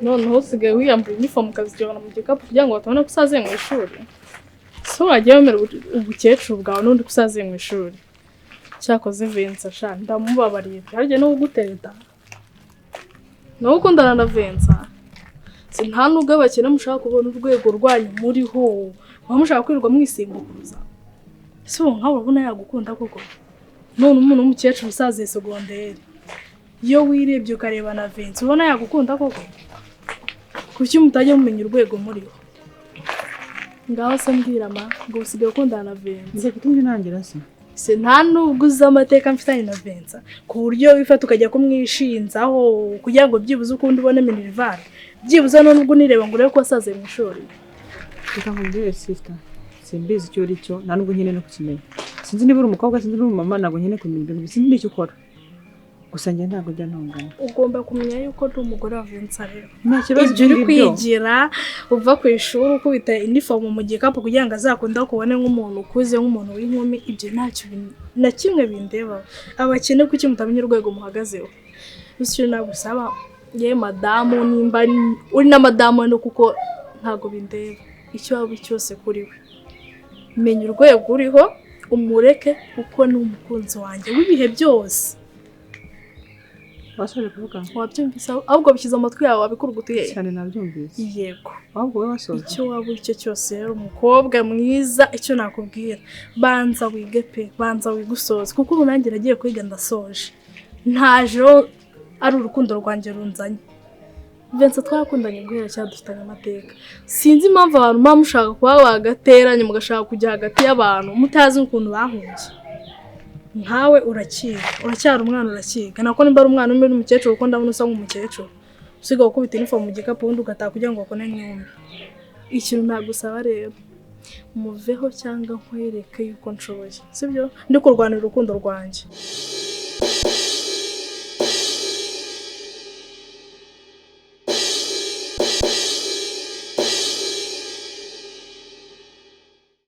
Noneho usigaye wiyambura inifomu ukazijyana mu gikapu kugira ngo batabona ko usaziye mu ishuri. So wagiye wemera ubukecuru bwawe n'undi ko usaziye mu ishuri. Cyakoze Vincent sha, ndamubabariye pe. Harya no kugutereta nawe ukundana na Vincent, si nta nubwo abakene mushaka kubona urwego rwanyu muriho, muba mushaka kwirirwa mwisimbukuruza. Ese ubu nkawe urabona yagukunda koko? None umuntu w'umukecuru usaziye segonderi, iyo wirebye ukareba na Vincent, ubona yagukunda koko? Kuki mutajya mumenya urwego muriho? Ngaho se mbwira ma, ngo usigaye ukundana na Vincent? Nze kutumye nangira se. Se nta nubwo uzi amateka mfitanye na Vincent, ku buryo wifata ukajya kumwishinzaho kugira ngo byibuze ukundi ubone minerval? Byibuze none ubwo unireba ngo urebe ko wasaziye mu ishuri? Reka nkubwire, sister, simbizi icyo uri cyo, nta nubwo nkeneye no kukimenya. Sinzi niba uri umukobwa, sinzi niba uri umumama, ntabwo nkeneye kumenya ibintu, sinzi n'icyo ukora. Gusa njye ntabwo njya ntongana. Ugomba kumenya yuko ndi umugore wa Vincent rero. Nta kibazo. Ibyo uri ngibyo. kwigira uva ku ishuri ukubita inifomu mu gikapu kugira ngo azakunde akubone nk'umuntu ukuze, nk'umuntu w'inkumi, ibyo ntacyo na kimwe bindeba. Abakene kuki mutamenya urwego muhagazeho? Gusa icyo nagusaba ye madamu, nimba uri na madamu no kuko ntabwo bindeba, icyo waba uri cyose kuri we, menya urwego uriho umureke, kuko ni umukunzi wanjye w'ibihe byose. Wasoje kuvuga? Wabyumvise? Ahubwo bishyize amatwi yawe wabikurugutuye. Cyane, nabyumvise. Yego. Ahubwo wowe wasoje? Icyo waba uri cyo cyose rero, umukobwa mwiza, icyo nakubwira, banza wige pe, banza wige usoze, kuko ubu nanjye nagiye kwiga ndasoje. Ntaje rero ari urukundo rwanjye runzanye. Vincent twarakundanye guhera cyane, dufitanye amateka. Sinzi impamvu abantu muba mushaka kuba bagateranye, mugashaka kujya hagati y'abantu mutazi ukuntu bahungiye. Nkawe urakiga, uracyari umwana, urakiga nako nimba ari umwana umwe n'umukecuru, kuko ndabona usa nk'umukecuru usigaye gukubita inifomu mu gikapu ubundi ugataha kugira ngo bakone nk'inkumi. Ikintu nagusaba rero, muveho cyangwa nkwereke yuko nshoboye, sibyo? Ndi kurwanira urukundo rwanjye.